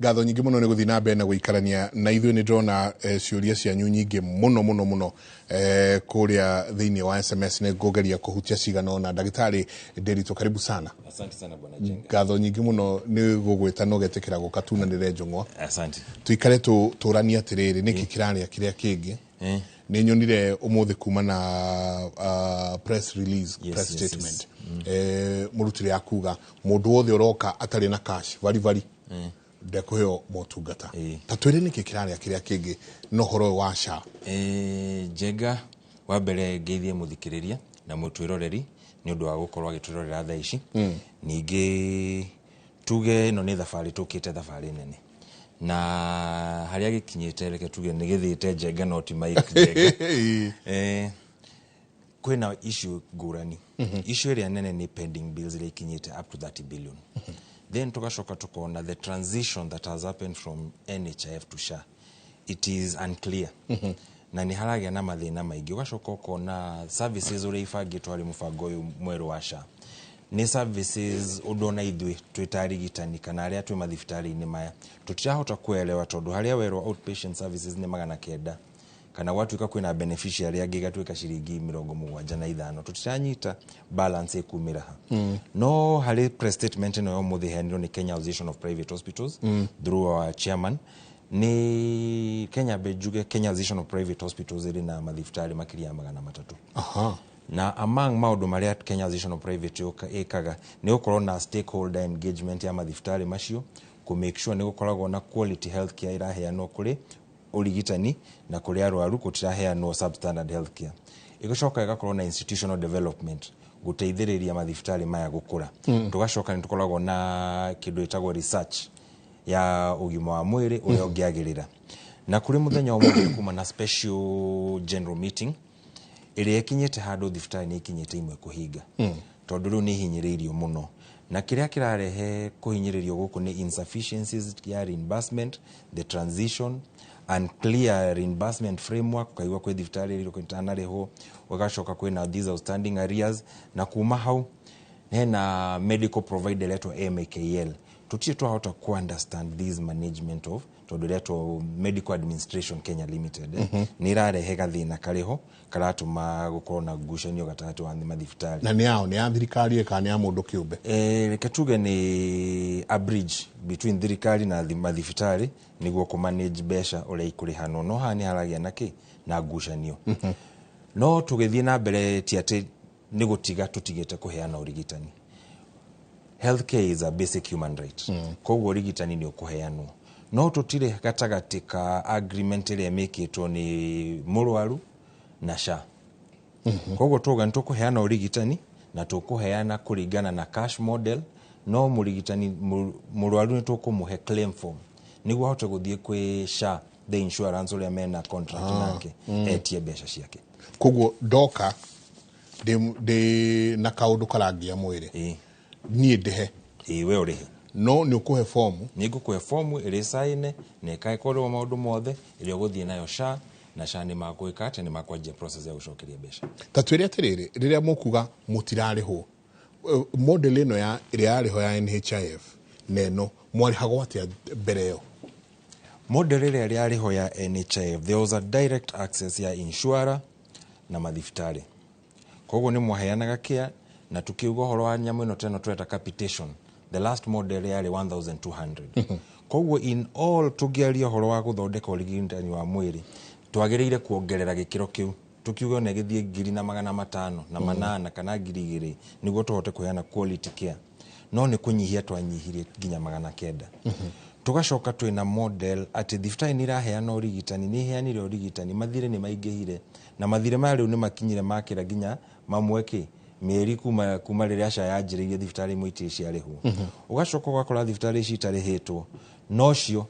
Ngatho nyingĩ mũno nĩ gũthiĩ na mbere na gũikarania na ithuĩ. Nĩ ndĩrona ciũria cianyu nyingĩ mũno mũno mũno kũrĩa thĩinĩ wa SMS. Nĩ ngũgeria kũhutia cigana ũna. Ndagĩtarĩ Nderitu, karibu sana. Asante sana, Bwana Jenga. Ngatho nyingĩ mũno nĩ gũgwĩta na ũgetĩkĩra gũka tunanĩre njũng'wa. Asante. Tuikare tũranie atĩrĩrĩ, nĩkĩ kĩrarĩa kĩrĩa kĩngĩ. Nĩ nyonire ũmũthĩ kuma na press release, press statement mũrutire ya kuga mũndũ wothe ũroka atarĩ na cash vari vari ndekũheo motungata. Ta twĩre nĩkĩ kĩrarĩa kĩrĩa kĩngĩ na ũhoro ũyũ wa SHA. Njenga, wa mbere ngeithie mũthikĩrĩria na mũtwĩroreri nĩ ũndũ wa gũkorwo agĩtwĩrorera thaa ici. Ningĩ tuge ĩno nĩ thabarĩ tũkĩte, thabarĩ nene, na harĩa gĩkinyĩte, reke tuge nĩ gĩthĩte Njenga no ti Mike Njenga. Kwĩna issue ngũrani. Issue ĩrĩa nene nĩ pending bills iria ikinyĩte up to 30 billion. Then tugacoka tukona the transition that has happened from NHIF to SHA, it is unclear na nĩ haragĩa na mathĩna maingĩ. Ũgacoka ũkona services ũrĩa ibangĩtwo harĩ mũbango ũyũ mwerũ wa SHA nĩ services ũndũ ona ithuĩ twĩ ta arigitani kana arĩa twĩ mathibitarĩ-inĩ maya tũtirahota kuelewa, tondũ harĩa werwo outpatient services nĩ 900, kana gwatuĩka kwĩna beneficiary angĩ igatuĩka ciringi 75, tũtiranyita balance ĩkumĩra ha. No harĩ press statement ĩno ya ũmũthĩ heanirwo nĩ Kenya Association of Private Hospitals through our chairman nĩ Kenya njuge Kenya Association of Private Hospitals ĩrĩ na mathibitarĩ makĩria ya 300. Na among maũndũ marĩa Kenya Association of Private ĩkaga nĩ gũkorwo na stakeholder engagement ya mathibitarĩ macio, kũ make sure nĩ gũkoragwo na quality health care ĩraheanwo kũrĩ ũrigitani na kũrĩ arwaru, gũtiraheanwo substandard health care. Ĩgacoka ĩgakorwo na institutional development, gũteithĩrĩria mathibitarĩ maya gũkũra. Tũgacoka nĩ tũkoragwo na kĩndũ ĩtagwo research ya ũgima wa mwĩrĩ ũrĩa ũngĩagĩrĩra. Na kũrĩ mũthenya ũmwe kuma na special general meeting ĩrĩa ĩkinyĩte handũ thibitarĩ nĩ ikinyĩte imwe kũhinga, tondũ rĩu nĩ ihinyĩrĩirio mũno, na kĩrĩa kĩrarehe kũhinyĩrĩrio gũkũ nĩ insufficiencies ya reimbursement, the transition, unclear reimbursement framework. Ũkaigua kwĩ thibitarĩ ĩrĩa ĩtanarĩhwo, ũgacoka kwĩna these outstanding arrears, na kuma hau hena medical provider ĩretwo MAKL. Tũtirĩ twahota ku understand this management of, tondũ ĩretwo Medical Administration Kenya Limited, nĩ ĩrarehe gathĩna karĩho karatũma gũkorwo na ngucanio gatagatĩ wa mathibitarĩ. Na nĩ yao, nĩ ya thirikari kana nĩ ya mũndũ kĩũmbe? Reke tuge nĩ a bridge between thirikari na mathibitarĩ nĩguo kũ manage mbeca ũrĩa ikũrĩhanwo, no haha nĩ haragĩa na kĩ na ngucanio. No tũgĩthiĩ na mbere, ti atĩ nĩ gũtiga tũtigĩte kũheana ũrigitani. Healthcare is a basic human right, koguo ũrigitani nĩ ũkũheanwo, no tũtirĩ gatagatĩ ka agreement ĩrĩa ĩmĩkĩtwo nĩ mũrwaru na SHA. Koguo tuga nĩ tũkũheana ũrigitani na tũkũheana kũringana na cash model, no mũrigitani mũrwaru nĩ tũkũmũhe claim form nĩguo ahote gũthiĩ kwĩ SHA, the insurance ũrĩa mena contract nake, etie mbeca ciake. Koguo ndoka ndĩ na kaũndũ karangia mwĩrĩ, niĩ ndĩhe? Ĩĩ, we ũrĩhe. No nĩ ũkũhe fomu? Nĩ ngũkũhe fomu ĩrĩ caine na ĩkaĩkorwo maũndũ mothe ĩrĩa ũgũthiĩ nayo SHA, na SHA nĩ magwĩka atĩ nĩ makwanjia process ya gũcokeria mbeca. Ta twĩre atĩrĩrĩ, rĩrĩa mũkuga mũtirarĩhwo, model ĩno ya ĩrĩa yarĩho ya NHIF na ĩno, mwarĩhagwo atĩa mbere ĩyo? Model ĩrĩa yarĩho ya NHIF, there was a direct access ya insurer na mathibitarĩ, koguo nĩ mwaheanaga care. Na tukiuga ũhoro wa nyamũ ĩno teno tweta capitation, the last model yarĩ 1200. Koguo in all, tũngĩaria ũhoro wa gũthondeka ũrigitani wa mwĩrĩ, twagĩrĩire kuongerera gĩkĩro kĩu, tukiuga ona gĩthiĩ 1508 kana 2000 nĩguo tũhote kũheana quality care. No nĩ kũnyihia twanyihirie nginya 900. Tũgacoka twĩna model atĩ thibitarĩ nĩ iraheana ũrigitani, nĩ iheanire ũrigitani, mathirĩ nĩ maingĩhire, na mathirĩ maya rĩu nĩ makinyire makĩra nginya mamwe kĩ mĩeri kuma rĩrĩa SHA yanjĩrĩirie, thibitarĩ imwe itirĩ ciarĩhwo. Ũgacoka ũgakora thibitarĩ ici itarĩhĩtwo nocio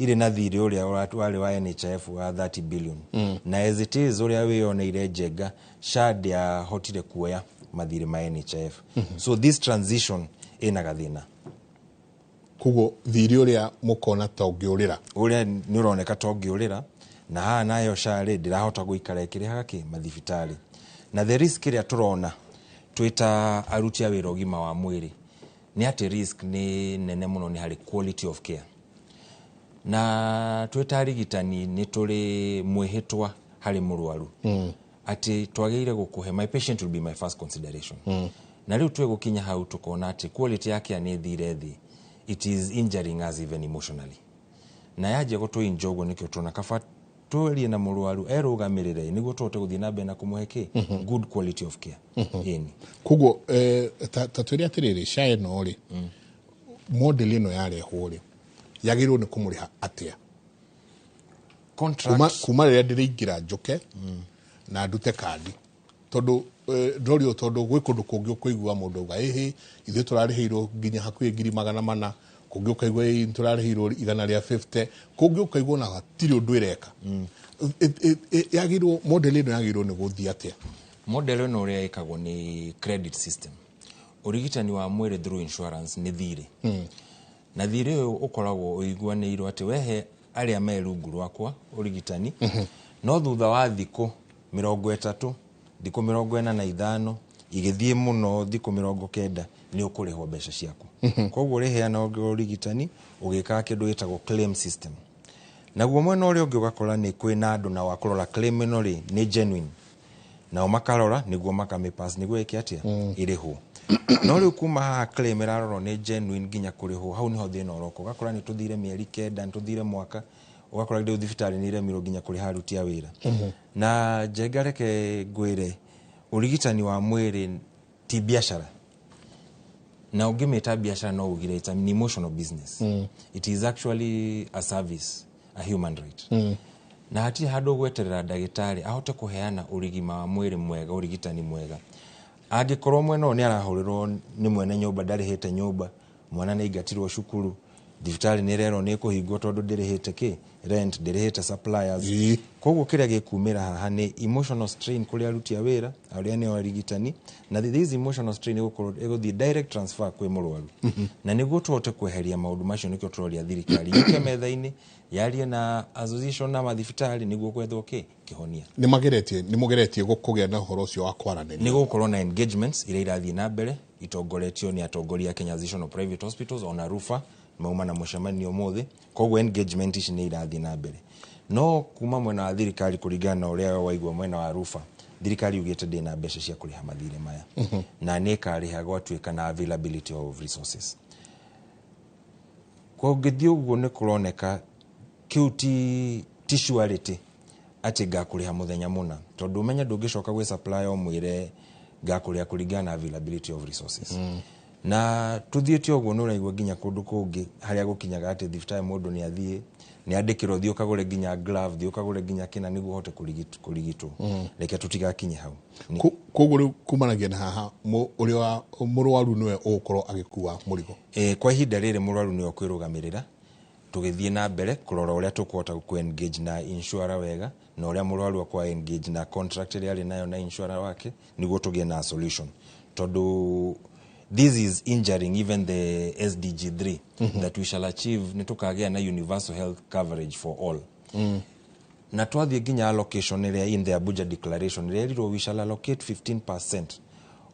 irĩ na thirĩ ũrĩa warĩ wa NHIF wa 30 billion. Na as it is, ũrĩa wĩyoneire Njenga, SHA ndĩahotire kuoya mathirĩ ma NHIF, so this transition ĩna gathĩna. Koguo thirĩ ũrĩa mũkona ta ũngĩũrĩra? Ũrĩa nĩ ũroneka ta ũngĩũrĩra, na haha nayo SHA rĩ ndĩrahota gũikara ĩkĩrĩhaga kĩ mathibitarĩ. Na the risk ĩrĩa tũrona twĩ ta aruti a wĩra ũgima wa mwĩrĩ nĩ atĩ risk nĩ nene mũno nĩ harĩ quality of care. Na twĩ ta arigitani nĩ tũrĩ mwĩhĩtwa harĩ mũrwaru atĩ twagĩrĩire gũkũhe, my patient will be my first consideration. Na rĩu twĩ gũkinya hau tũkona atĩ quality ya care nĩ ĩthire thĩ. It is injuring us even emotionally, na yanjia gũtũinja ũguo, nĩkĩo tuona kaba twarie na mũrwaru erũgamĩrĩre nĩguo tũhote gũthiĩ na mbere na kũmũhe kĩ good quality of care. Ĩni. Koguo ta twĩre atĩrĩrĩ, SHA ĩno rĩ, model ĩno yarehwo rĩ, yagĩrĩirwo nĩ kũmũrĩha atĩa? Contract. Kuma rĩrĩa ndĩrĩingĩra njũke na ndute kandi, tondũ ndorio, tondũ gwĩ kũndũ kũngĩ ũkũigua mũndũ auga, ĩhĩ, ithuĩ tũrarĩhĩirwo nginya hakuhĩ 400,000, kũngĩ ũkaigua ĩĩ tũrarĩhĩirwo 150, kũngĩ ũkaigua ona hatirĩ ũndũ ĩreka. Yagĩrĩirwo, model ĩno yagĩrĩirwo nĩ gũthiĩ atĩa? Model ĩno ũrĩa ĩkagwo nĩ credit system. Ũrigitani wa mwĩrĩ through insurance nĩ thirĩ, na thirĩ ũyũ ũkoragwo ũiguanĩirwo atĩ wehe arĩa me rungu rwakwa ũrigitani, no thutha wa thikũ 30, thikũ 45, igĩthiĩ mũno thikũ 90, nĩ ũkũrĩhwo mbeca ciaku. Koguo ũrĩheana ũrigitani ũgĩkaga kĩndũ gĩtagwo claim system. Naguo mwena ũrĩa ũngĩ ũgakora nĩ kwĩna andũ na wakũrora claim ĩno rĩ nĩ genuine, nao makarora nĩguo makamĩpass nĩguo ĩke atĩa, ĩrĩhwo. No rĩu kuma haha claim ĩrarorwo nĩ genuine nginya kũrĩhwo, hau nĩho thĩna ũroka. Ũgakora nĩ tũthire mĩeri 9, nĩ tũthire mwaka, ũgakora rĩu thibitarĩ nĩ iremirwo nginya kũrĩha aruti a wĩra. Na Njenga, reke ngwĩre, ũrigitani wa mwĩrĩ ti biacara, na ũngĩmĩta biacara no ugire it's an emotional business. It is actually a service, a human right, na hatirĩ handũ ũgweterera ndagĩtarĩ ahote kũheana ũrigima wa mwĩrĩ mwega, ũrigitani mwega, angĩkorwo mwena ũyũ nĩ arahũrĩrwo nĩ mwene nyũmba ndarĩhĩte nyũmba, mwana nĩ aingatirwo cukuru, thibitarĩ nĩ ĩrerwo nĩ ĩkũhingwo tondũ ndĩrĩhĩte kĩ rent, ndĩrĩhĩte suppliers. Koguo kĩrĩa gĩkumĩra haha nĩ emotional strain kũrĩ aruti a wĩra arĩa nĩo arigitani, na this emotional strain ĩgũkorwo ĩgũthiĩ direct transfer kwĩ mũrwaru. Na nĩguo tũhote kweheria maũndũ macio, nĩkĩo tũroria thirikari yũke metha-inĩ, yarie na association na mathibitarĩ nĩguo gwethwo kĩ kĩhonia. Nĩ mageretie, nĩ mũgeretie kũgĩa na ũhoro ũcio wa kwaranĩria? Nĩ gũgũkorwo na engagements iria irathiĩ na mbere itongoretio nĩ atongoria a Kenya Association of Private Hospitals, ona RUPHA mauma na mũcemanio ũmũthĩ. Koguo engagement ici nĩ irathiĩ na mbere, no kuma mwena wa thirikari, kũringana na ũrĩa waigua mwena wa RUPHA, thirikari yugĩte ndĩna mbeca cia kũrĩha mathirĩ maya na nĩ ĩkarĩha gwatuĩka na availability of resources. Kũngĩthiĩ ũguo, nĩ kũroneka kĩu ti surety atĩ ngakũrĩha mũthenya mũna, tondũ ũmenye ndũngĩcoka gwĩ supplier ũmwĩre ngakũrĩha kũringana na availability of resources. Na tũthiĩte ũguo, nĩ ũraigua nginya kũndũ kũngĩ harĩa gũkinyaga atĩ thibitarĩ mũndũ nĩ athiĩ nĩ andĩkĩrwo, thiĩ ũkagũre nginya glove, thiĩ ũkagũre nginya kĩna nĩguo ũhote kũrigitwo. Reke tũtigakinye hau. Koguo rĩu kumanagia na haha, ũrĩa wa mũrwaru nĩwe ũgũkorwo agĩkua mũrigo? Kwa ihinda rĩrĩ mũrwaru nĩwe ũkwĩrũgamĩrĩra, tũgĩthiĩ na mbere kũrora ũrĩa tũkũhota kũ engage na insurer wega, na ũrĩa mũrwaru akwa engage na contract ĩrĩa arĩ nayo na insurer wake nĩguo tũgĩe na solution, tondũ this is injuring even the SDG 3 that we shall achieve, nĩ tũkagĩa na universal health coverage for all. Na twathiĩ nginya allocation ĩrĩa in the Abuja Declaration ĩrĩa ĩrirwo we shall allocate 15%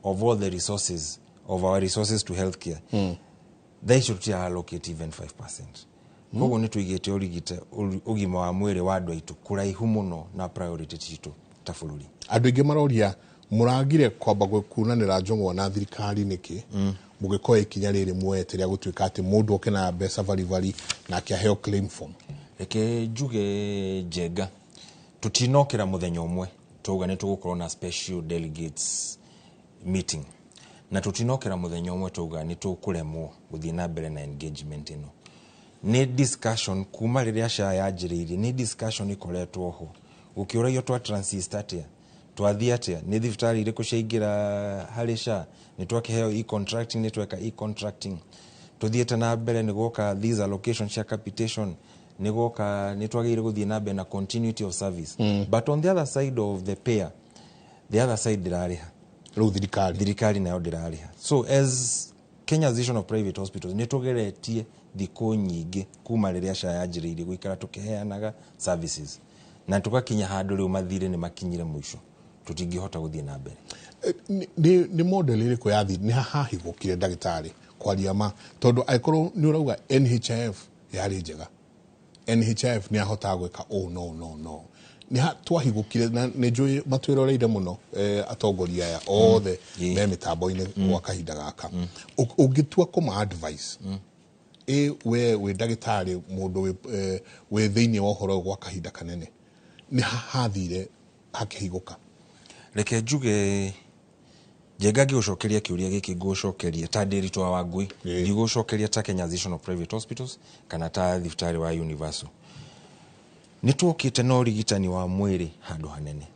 of all the resources of our resources to healthcare, thaa icio tũtira allocate even 5%. Koguo nĩ tũigĩte ũrigite ũgima wa mwĩrĩ wa andũ aitũ kũraihu mũno na priority citũ ta bũrũri. Andũ aingĩ maroria, mũragire kwamba kunanĩra njong'o na thirikari nĩkĩ mũgĩkoya ikinya rĩrĩ muoete rĩa gũtuĩka atĩ mũndũ oke na mbeca baribari nake aheo claim form? Reke njuge, Njenga, tũtinokĩra mũthenya ũmwe twauga nĩ tũgũkorwo na special delegates meeting, na tũtinokĩra mũthenya ũmwe twauga nĩ tũkũremwo gũthiĩ na mbere na engagement ĩno. Nĩ discussion kuma rĩrĩa SHA yanjĩrĩirie, nĩ discussion ĩkoretwo ho gũkĩũragio twa transist atĩa, twathiĩ atĩa, nĩ thibitarĩ irĩkũ ciaingĩra harĩ SHA, nĩ twakĩheo e-contracting, nĩ tweka e-contracting, tũthiĩte na mbere nĩ gwoka these allocation cia capitation, nĩ gwoka nĩ twagĩrĩire gũthiĩ na mbere na continuity of service. But on the other side of the pair, the other side ndĩrarĩha. Rĩu thirikari? Thirikari nayo ndĩrarĩha. So as Kenya Association of Private Hospitals, nĩ tũgeretie thikũ nyingĩ kuma rĩrĩa SHA yanjĩrĩirie gũikara tũkĩheanaga services, na tũgakinya handũ rĩu mathirĩ nĩ makinyire mũico, tũtingĩhota gũthiĩ na mbere. Nĩ model ĩrĩkũ yathi nĩ hahigũkire, ndagĩtarĩ, kwaria ma, tondũ angĩkorwo nĩ ũrauga NHIF yarĩ njega, NHIF nĩ yahotaga gwĩka ũũ no no no nĩ twahigũkire na nĩ njũĩ matwĩroreire mũno atongoria aya othe me mĩtambo-inĩ gwa kahinda gaka. Ũngĩtua kũma advice we wĩ ndagĩtarĩ mũndũ wĩ thĩinĩ wa ũhoro ũyũ gwa kahinda kanene, nĩ hathire hakĩhigũka? Reke njuge Njenga ngĩgũcokeria kĩũria gĩkĩ ngũcokeria ta Ndiritu wa Wangui, ndigũcokeria ta Kenya Association of Private Hospitals kana ta thibitarĩ wa Universal. Nĩ twokĩte na ũrigitani wa mwĩrĩ handũ hanene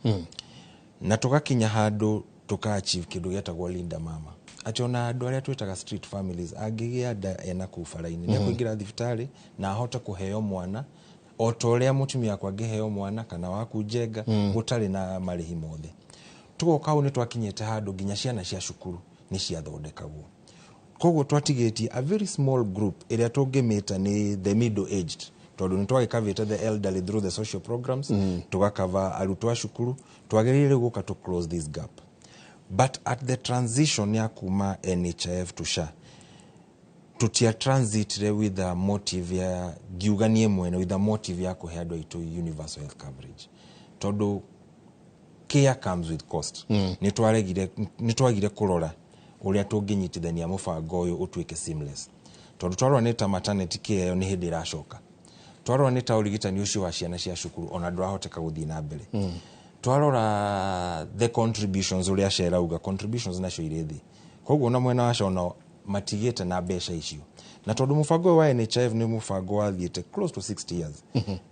na tũgakinya handũ tũka achieve kĩndũ gĩetagwo Linda Mama, atĩ ona andũ arĩa twĩtaga street families angĩgĩa nda ena kũu bara-inĩ nĩ akũingĩra thibitarĩ na ahote kũheo mwana o ta ũrĩa mũtumia wakwa angĩheo mwana kana waku Njenga, gũtarĩ na marĩhi mothe. Tũgoka hau nĩ twakinyĩte handũ nginya ciana cia cukuru nĩ ciathondekagwo. Koguo twatigĩtie a very small group ĩrĩa tũngĩmĩta nĩ the middle aged, tondũ nĩ twagĩkavĩte the elderly through the social programs, tũgakava arutwo a cukuru. Twagĩrĩire rĩu gũka to close this gap, but at the transition ya kuma NHIF to SHA, tutia transitire with a motive ya, ngiuga niĩ mwene, with a motive ya kũhe andũ aitũ universal health coverage, tondũ care comes with cost. Nĩ twagire kũrora ũrĩa tũngĩnyitithania mũbango ũyũ ũtuĩke seamless, tondũ twarora nĩ ta maternity care ĩyo nĩ hĩndĩ ĩracoka, twarora nĩ ta ũrigitani ũcio wa ciana cia cukuru ona ndũrahoteka gũthiĩ na mbere, twarora the contributions ũrĩa SHA ĩrauga, contributions nacio irĩ thĩ. Koguo na mwena wa SHA onao matigĩte na mbeca icio, na tondũ mũbango ũyũ wa NHIF nĩ mũbango wathiĩte close to 60 years,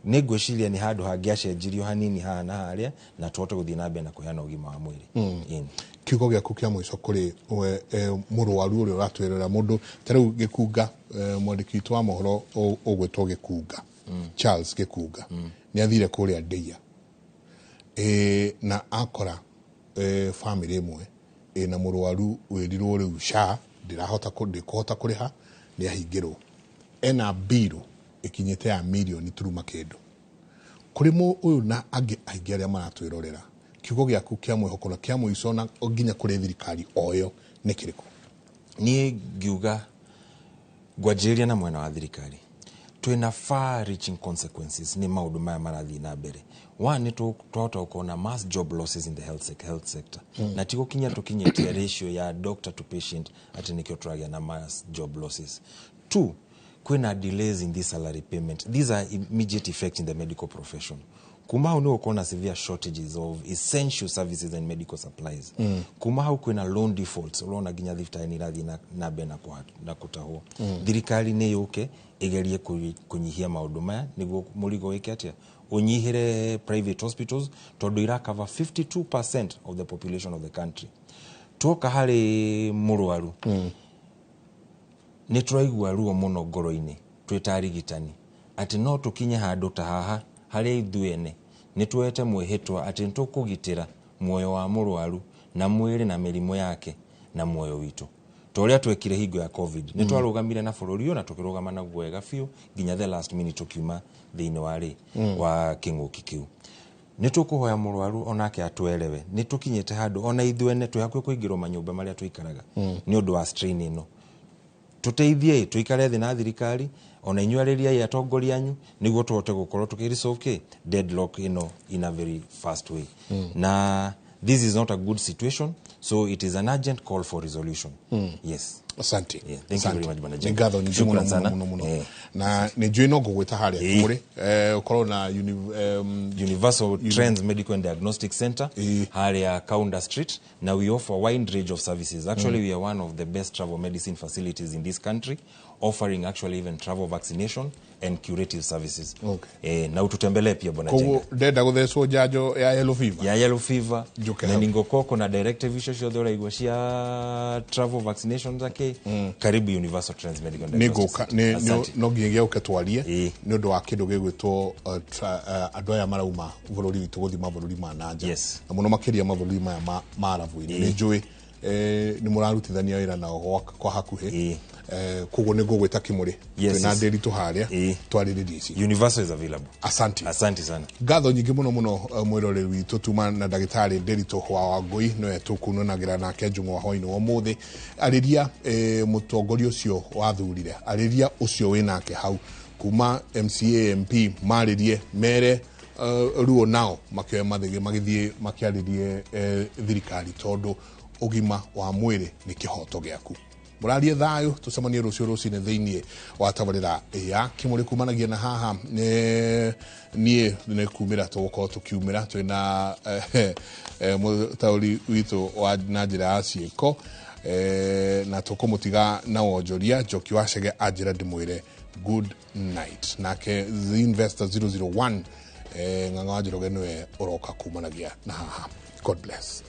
nĩ ngwĩciria nĩ handũ hangĩacenjirio hanini haha na harĩa na tũhote gũthiĩ na mbere na kũheana ũgima wa mwĩrĩ. Ĩni. Kiugo gĩaku kĩa mũico kũrĩ mũrwaru ũrĩa ũratwĩrora, mũndũ ta rĩu Gĩkunga, mwandĩki witũ wa mohoro ũgwĩtwo Gĩkunga, Charles Gĩkunga, nĩ athire kũrĩa Ndeia na akora famĩlĩ ĩmwe ĩna mũrwaru wĩrirwo rĩu SHA ndĩrahota ndĩkũhota kũrĩha, nĩ ahingĩrwo, ena mbirũ ĩkinyĩte ya mirioni turuma kĩndũ. Kũrĩ ũyũ na angĩ aingĩ arĩa maratwĩrorera, kiugo gĩaku kĩa mwĩhoko na kĩa mũico na nginya kũrĩ thirikari oyo nĩ kĩrĩkũ? Niĩ ngiuga ngwanjĩrĩria na mwena wa thirikari, twĩna far reaching consequences nĩ maũndũ maya marathiĩ na mbere. One, nĩ twahota gũkorwo na mass job losses in the health sector, na ti gũkinya tũkinyĩtie ratio ya doctor to patient atĩ nĩkĩo tũragĩa na mass job losses. Two, kwĩna delays in this salary payment. These are immediate effects in the medical profession. Kuma hau nĩ gũkorwo na severe shortages of essential services and medical supplies. Kuma hau kwĩna loan defaults, ũrona nginya thibitarĩ nĩ irathiĩ na mbere na kũtahwo. Thirikari nĩ yũke ĩgerie kũnyihia maũndũ maya nĩguo mũrigo wĩke atĩa, ũnyihĩre private hospitals, tondũ irakava 52% of the population of the country. Tuoka harĩ mũrwaru, nĩ tũraigua ruo mũno ngoro-inĩ twĩ ta arigitani atĩ no tũkinye handũ ta haha harĩa ithuĩ ene nĩ tuoete mwĩhĩtwa atĩ nĩ tũkũgitĩra muoyo wa mũrwaru na mwĩrĩ na mĩrimũ yake na muoyo witũ, ta ũrĩa twekire hingo ya COVID. Nĩ twarũgamire na bũrũri ũyũ na tũkĩrũgama naguo wega biũ nginya the last minute tũkiuma thĩinĩ wa rĩ wa kĩng'ũki kĩu. Nĩ tũkũhoya mũrwaru onake atwerewe nĩ tũkinyĩte handũ ona ithuĩ ene twĩ hakuhĩ kũingĩrwo manyũmba marĩa tũikaraga nĩ ũndũ wa strain ĩno. Tũteithie tũikare thĩ na thirikari ona inyuĩ arĩriai atongoria anyu nĩguo tũhote gũkorwo tũkĩ-resolve kĩ deadlock ĩno in a very fast way. Na this is not a good situation, so it is an urgent call for resolution. Yes. Asante. Yeah, thank you very much, Bwana Nĩ Jenga. ngatho nyingĩ mũno. Shukran Mũno sana. mũno mũno. Na nĩ njũĩ no ngũgwĩta harĩa kũrĩ ũkorwo na Universal Trends Medical and Diagnostic Center harĩa Kaunda Street, na we offer wide range of services. Actually, we are one of the best travel medicine facilities in this country, offering actually even travel vaccination and curative services. Na ututembelee pia, Bwana Koguo Jenga. ndenda gũthecwo njanjo ya yellow fever, ya yellow fever, Njũke hau. meningococcal na directive icio ciothe ũraigua cia travel vaccination zake, karibu Universal Trends Medical and nĩ Diagnostic ngũka Center. Asante. No nginyagia ũke twarie nĩ ũndũ wa kĩndũ gĩgwĩtwo andũ aya marauma bũrũri witũ gũthiĩ mabũrũri ma nanja, na mũno makĩria mabũrũri maya ma arabu-inĩ. Nĩ njũĩ nĩ mũrarutithania wĩra nao kwa hakuhĩ. Koguo nĩ ngũgwĩta kĩmũrĩ twĩna Ndĩritũ harĩa twarĩrĩrie ici. Universal is available. Asante. Asante sana. Ngatho nyingĩ mũno mũno, mwĩroreri witũ. Tuma na ndagĩtarĩ Ndĩritũ wa Wangũi, nĩwe tũkunanagĩra nake njũng'wa hwainĩ wa ũmũthĩ. Arĩria mũtongoria ũcio wathurire, arĩria ũcio wĩ nake hau. Kuma MCA, MP marĩrie mere ruo nao makĩoya mathĩgĩ magĩthiĩ makĩarĩrie thirikari, tondũ ũgima wa mwĩrĩ nĩ kĩhoto gĩaku. Mũrarie thayũ, tũcemanie rũciũ rũcinĩ thĩinĩ wa tabarĩra ya Kĩmũrĩ. Kumanagia na haha niĩ nĩ kumĩra tũgũkorwo tũkiumĩra twĩna mũtaũri witũ wa na njĩra ya ciĩko, na tũkũmũtiga na wonjoria Njoki wa Chege anjĩra ndĩmwĩre good night. Nake The Investor 001, Ng'ang'a wa Njoroge, nĩwe ũroka kumanagia na haha. God bless.